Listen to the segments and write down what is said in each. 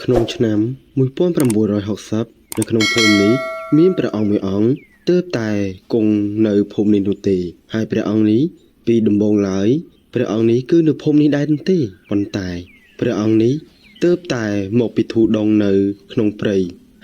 ក្នុងឆ្នាំ1960នៅក្នុងភូមិនេះមានព្រះអង្គមួយអង្គទើបតែគង់នៅភូមិនេះនោះទេហើយព្រះអង្គនេះពីដំបូងឡើយព្រះអង្គនេះគឺនៅភូមិនេះដែរនោះទេប៉ុន្តែព្រះអង្គនេះទើបតែមកពីធូដងនៅក្នុងព្រៃ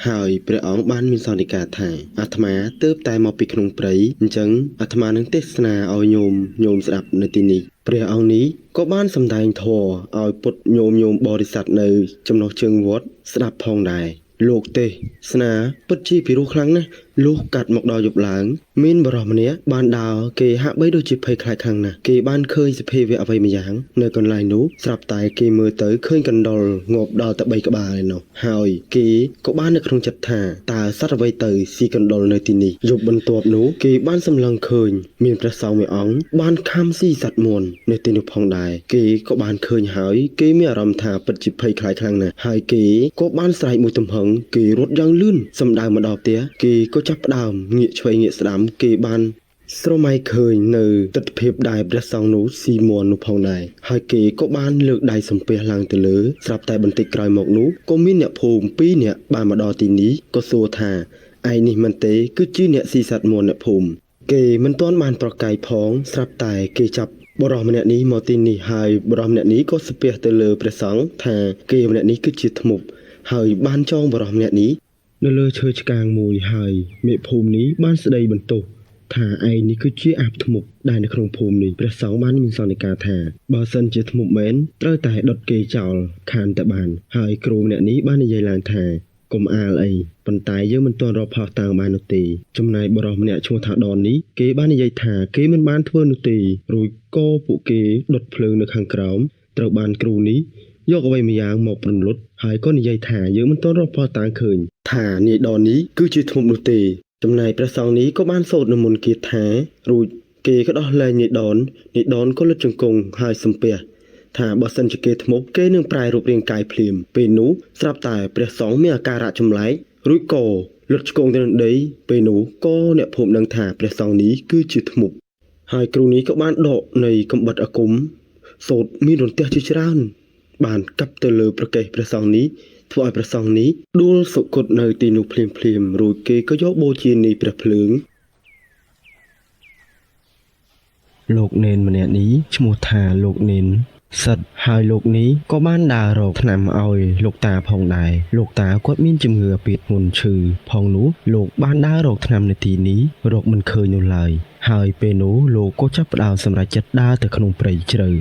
ហើយព្រះអង្គបានមានសន្និកាថាអាត្មាទើបតែមកពីក្នុងព្រៃអញ្ចឹងអាត្មានឹងទេសនាឲ្យញោមញោមស្ដាប់នៅទីនេះព្រះអង្គនេះក៏បានសម្ដែងធម៌ឲ្យពុទ្ធញោមញោមបរិស័ទនៅចំណុះជើងវត្តស្ដាប់ផងដែរលោកទេសនាពិតជាពិរោះខ្លាំងណាស់លុះកាត់មកដល់យប់ឡើង មានបរិសម្នាក់បានដើរគេហាក់បីដូចជាភ័យខ្លាចខ្លាំងណាស់គេបានឃើញសភាវៈអ្វីម្យ៉ាងនៅកន្លែងនោះស្រាប់តែគេមើលទៅឃើញកណ្ដុរងាប់ដល់តែ3ក្បាលឯណោះហើយគេក៏បាននៅក្នុងចិត្តថាតើសត្វអ្វីទៅស៊ីកណ្ដុរនៅទីនេះយប់បន្ទាប់នោះគេបានសម្លឹងឃើញមានព្រះសង្ឃមួយអង្គបានខំស៊ីសត្វមាន់នៅទីនោះផងដែរគេក៏បានឃើញហើយគេមានអារម្មណ៍ថាពិតជាភ័យខ្លាចខ្លាំងណាស់ហើយគេក៏បានស្រែកមួយទំហឹងគេរត់យ៉ាងលឿនសម្ដៅមកដល់ផ្ទះគេក៏ចាប់ផ្ដើមងាកឆ្វេងងាកស្ដាំគេបានស្រមៃឃើញនៅទិដ្ឋភាពដែលព្រះសង្ឃនោះស៊ីមាន់នោះផងដែរហើយគេក៏បានលើកដៃសំពះឡើងទៅលើស្រាប់តែបន្តិចក្រោយមកនោះក៏មានអ្នកភូមិពីរនាក់បានមកដល់ទីនេះក៏សួរថាឯនេះមិនទេគឺជាអ្នកស៊ីសត្វមាន់អ្នកភូមិគេមិនទាន់បានប្រកែកផងស្រាប់តែគេចាប់បុរសម្នាក់នេះមកទីនេះហើយបុរសម្នាក់នេះក៏ស្ពះទៅលើព្រះសង្ឃថាគេម្នាក់នេះគឺជាធ្មប់ហើយបានចងបុរសម្នាក់នេះនៅលើឈើឆ្កាងមួយហើយមេភូមិនេះបានស្ដីបន្ទោសថាឯងនេះគឺជាអាបធ្មប់ដែលនៅក្នុងភូមិនេះព្រះសង្ឃបានមានសន្និកាថាបើសិនជាធ្មប់មែនត្រូវតែដុតគេចោលខានតែបានហើយគ្រូម្នាក់នេះបាននិយាយឡើងថាកុំអាលអីប៉ុន្តែយើងមិនទាន់រកផុសតាងបាននោះទេចំណែកបុរសម្នាក់ឈ្មោះថាដននេះគេបាននិយាយថាគេមិនបានធ្វើនោះទេរួចក៏ពួកគេដុតភ្លើងនៅខាងក្រោមត្រូវបានគ្រូនេះយកអ្វីម្យ៉ាងមកប្រលុតហើយក៏និយាយថាយើងមិនទាន់រកផុសតាងឃើញថានាយដននេះគឺជាធ្មប់នោះទេចំណែកព្រះសង្ឃនេះក៏បានសូត្រនិមន្តគាថារួចគេក៏ដោះលែងនាយដននាយដនក៏លុតជង្គង់ហើយសំពះថាបើសិនជាគេធ្មប់គេនឹងប្រែរូបរាងកាយភ្លាមពេលនោះស្រាប់តែព្រះសង្ឃមានអាការៈចម្លែករួចក៏លុតឆ្កងទៅនឹងដីពេលនោះក៏អ្នកភូមិដឹងថាព្រះសង្ឃនេះគឺជាធ្មប់ហើយគ្រូនេះក៏បានដកនៃកំបិតអាគមសូត្រមានរន្ទះជាច្រើនបានកាប់ទៅលើប្រកេះព្រះសង្ឃនេះធ្វើឲ្យព្រះសង្ឃនេះដួលសុគតនៅទីនោះភ្លាមៗរួចគេក៏យកបូជានៃព្រះភ្លើងលោកនេនម្នាក់នេះឈ្មោះថាលោកនេនសិទ្ធហើយលោកនេះក៏បានដើររកថ្នាំឲ្យលោកតាផងដែរលោកតាគាត់មានជំងឺអាពាធធ្ងន់ឈឺផងនោះលោកបានដើររកថ្នាំនៅទីនេះរកមិនឃើញនោះឡើយហើយពេលនោះលោកក៏ចាប់ផ្ដើមសម្រេចចិត្តដើរទៅក្នុងព្រៃជ្រៅ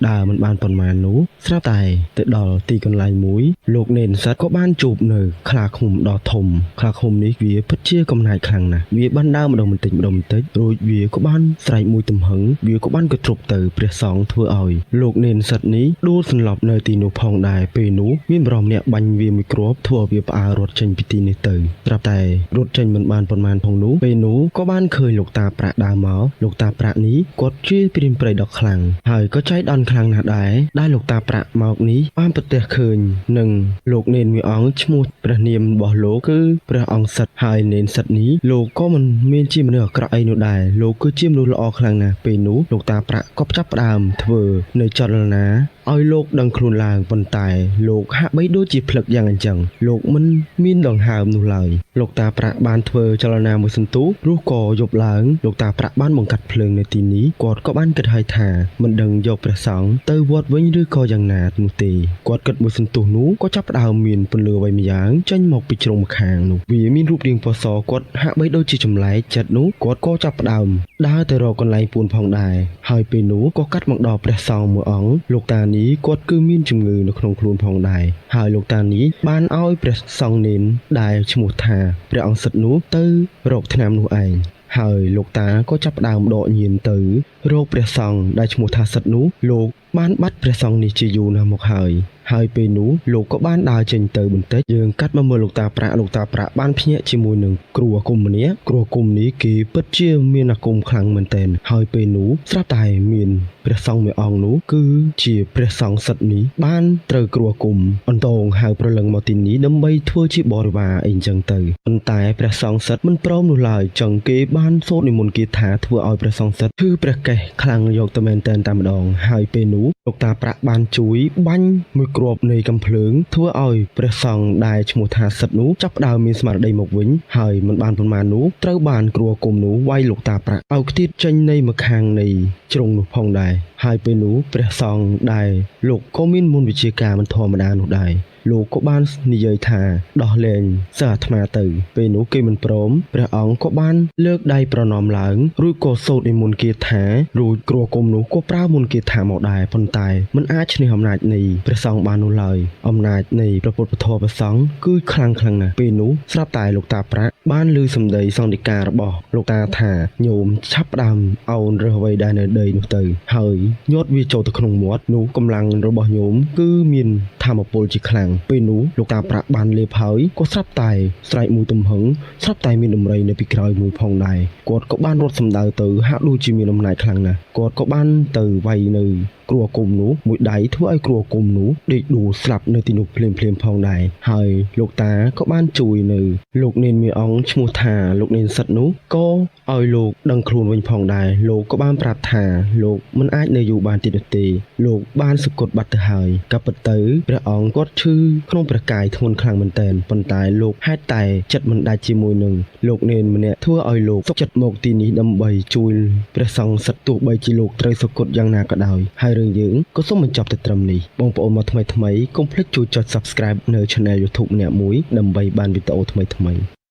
ដើរមិនបានប៉ុន្មាននោះស្រាប់តែទៅដល់ទីកន្លែងមួយលោកនេនសិទ្ធក៏បានជួបនៅខ្លាឃ្មុំដ៏ធំខ្លាឃ្មុំនេះវាពិតជាកំណាចខ្លាំងណាស់វាបានដើរម្ដងបន្តិចម្ដងបន្តិចរួចវាក៏បានស្រែកមួយទំហឹងវាក៏បានក៏ទ្រប់ទៅព្រះសង្ឃធ្វើឲ្យលោកនេនសិទ្ធនេះដួលសន្លប់នៅទីនោះផងដែរពេលនោះមានបរិមម្នាក់បាញ់វាមួយគ្រាប់ធ្វើឲ្យវាផ្អើលរត់ចេញពីទីនេះទៅស្រាប់តែរត់ចេញមិនបានប៉ុន្មានផងនោះពេលនោះក៏បានឃើញលោកតាប្រាក់ដើរមកលោកតាប្រាក់នេះគាត់ជាព្រានព្រៃដ៏ខ្លាំងហើយក៏ចៃដន្យខ្លាំងណាស់ដែរដែលលោកតាប្រាក់មកនេះបានប្រទះឃើញនឹងលោកនេនមួយអង្គឈ្មោះព្រះនាមរបស់លោកគឺព្រះអង្គសិទ្ធហើយនេនសិទ្ធនេះលោកក៏មិនមានជាមនុស្សអាក្រក់អីនោះដែរលោកគឺជាមនុស្សល្អខ្លាំងណាស់ពេលនោះលោកតាប្រាក់ក៏ចាប់ផ្ដើមធ្វើនៅចលនាឲ្យលោកដឹងខ្លួនឡើងប៉ុន្តែលោកហាក់បីដូចជាភ្លឹកយ៉ាងអញ្ចឹងលោកមិនមានដង្ហើមនោះឡើយលោកតាប្រាក់បានធ្វើចលនាមួយសន្ទុះរុះក៏យប់ឡើងលោកតាប្រាក់បានបង្កាត់ភ្លើងនៅទីនេះគាត់ក៏បានគិតហើយថាមិនដឹងយកព្រះសង្ឃទៅវត្តវិញឬក៏យ៉ាងណានោះទេគាត់គិតមួយសន្ទុះនោះក៏ចាប់ផ្ដើមមានពន្លឺអ្វីម្យ៉ាងចេញមកពីជ្រុងម្ខាងនោះវាមានរូបរាងពណ៌សគាត់ហាក់បីដូចជាចម្លែកចិត្តនោះគាត់ក៏ចាប់ផ្ដើមដើរទៅរកកន្លែងពួនផងដែរហើយពេលនោះក៏កាត់មកដល់ព្រះសង្ឃមួយអង្គលោកតានេះគាត់គឺមានជំងឺនៅក្នុងខ្លួនផងដែរហើយលោកតានេះបានឲ្យព្រះសង្ឃនេនដែលឈ្មោះថាព្រះអង្គសិទ្ធនោះទៅរកថ្នាំនោះឯងហើយលោកតាក៏ចាប់ផ្ដើមដកញៀនទៅរកព្រះសង្ឃដែលឈ្មោះថាសិទ្ធនោះលោកបានបាត់ព្រះសង្ឃនេះជាយូរណាស់មកហើយហើយពេលនោះលោកក៏បានដើរចេញទៅបន្តិចយើងកាត់មកមើលលោកតាប្រាក់លោកតាប្រាក់បានភ្ញាក់ជាមួយនឹងគ្រូអាគមម្នាក់គ្រូអាគមនេះគេពិតជាមានអាគមខ្លាំងមែនទែនហើយពេលនោះស្រាប់តែមានព្រះសង្ឃមួយអង្គនោះគឺជាព្រះសង្ឃសិទ្ធនេះបានត្រូវគ្រូអាគមអន្តងហៅប្រលឹងមកទីនេះដើម្បីធ្វើជាបរិវារអីចឹងទៅប៉ុន្តែព្រះសង្ឃសិទ្ធមិនព្រមនោះឡើយចឹងគេបានសូត្រនិមន្តគាថាធ្វើឲ្យព្រះសង្ឃសិទ្ធគឺព្រះកេសខ្លាំងយកទៅមែនទែនតែម្ដងហើយពេលនោះលោកតាប្រាក់បានជួយបាញ់មួយ គ្រាប់នៃកំភ្លើងធ្វើឲ្យព្រះសង្ឃដែលឈ្មោះថាសិទ្ធនោះចាប់ផ្ដើមមានស្មារតីមកវិញហើយមិនបានប៉ុន្មាននោះត្រូវបានគ្រូអាគមនោះវាយលោកតាប្រាក់ឲ្យខ្ទាតចេញនៃម្ខាងនៃជ្រុងនោះផងដែរហើយពេលនោះព្រះសង្ឃដែលលោកក៏មានមន្តវិជ្ជាការមិនធម្មតានោះដែរលោកក៏បាននិយាយថាដោះលែងសិស្សអាត្មាទៅពេលនោះគេមិនព្រមព្រះអង្គក៏បានលើកដៃប្រណម្យឡើងរួចក៏សូត្រនិមន្តគាថារួចគ្រូអាគមនោះក៏ប្រើមន្តគាថាមកដែរប៉ុន្តែមិនអាចឈ្នះអំណាចនៃព្រះសង្ឃបាននោះឡើយអំណាចនៃព្រះពុទ្ធពធព្រះសង្ឃគឺខ្លាំងខ្លាំងណាស់ពេលនោះស្រាប់តែលោកតាប្រាក់បានឮសម្ដីសង្ឃដីការបស់លោកតាថាញោមឆាប់ផ្ដើមអោនរើសអ្វីដែលនៅដីនោះទៅហើយញាត់វាចូលទៅក្នុងមាត់នោះកម្លាំងរបស់ញោមគឺមានធម៌ពលជាខ្លាំងពេលនោះលោកតាប្រាក់បានលេបហើយក៏ស្រាប់តែស្រែកមួយទំហឹងស្រាប់តែមានដំរីនៅពីក្រោយមួយផងដែរគាត់ក៏បានរត់សម្ដៅទៅហាក់ដូចជាមានអំណាចខ្លាំងណាស់គាត់ក៏បានទៅវាយនៅគ្រូអាគមនោះមួយដៃធ្វើឲ្យគ្រូអាគមនោះដេកដួលស្លាប់នៅទីនោះភ្លាមៗផងដែរហើយលោកតាក៏បានជួយនៅលោកនេនមួយអង្គឈ្មោះថាលោកនេនសិទ្ធនោះក៏ឲ្យលោកដឹងខ្លួនវិញផងដែរលោកក៏បានប្រាប់ថាលោកមិនអាចនៅយូរបានទៀតនោះទេលោកបានសុគតបាត់ទៅហើយក៏ពិតទៅព្រះអង្គគាត់ឈឺក្នុងព្រះកាយធ្ងន់ខ្លាំងមែនទែនប៉ុន្តែលោកហេតុតែចិត្តមិនដាច់ជាមួយនឹងលោកនេនម្នាក់ធ្វើឲ្យលោកសុខចិត្តមកទីនេះដើម្បីជួយព្រះសង្ឃសិទ្ធទោះបីជាលោកត្រូវសុគតយ៉ាងណាក៏ដោយហើយរឿងយើងក៏សូមបញ្ចប់តែត្រឹមនេះបងប្អូនមកថ្មីៗកុំភ្លេចជួយចុច Subscribe នៅ Channel YouTube ម្នាក់មួយដើម្បីបានវីដេអូថ្មីៗ។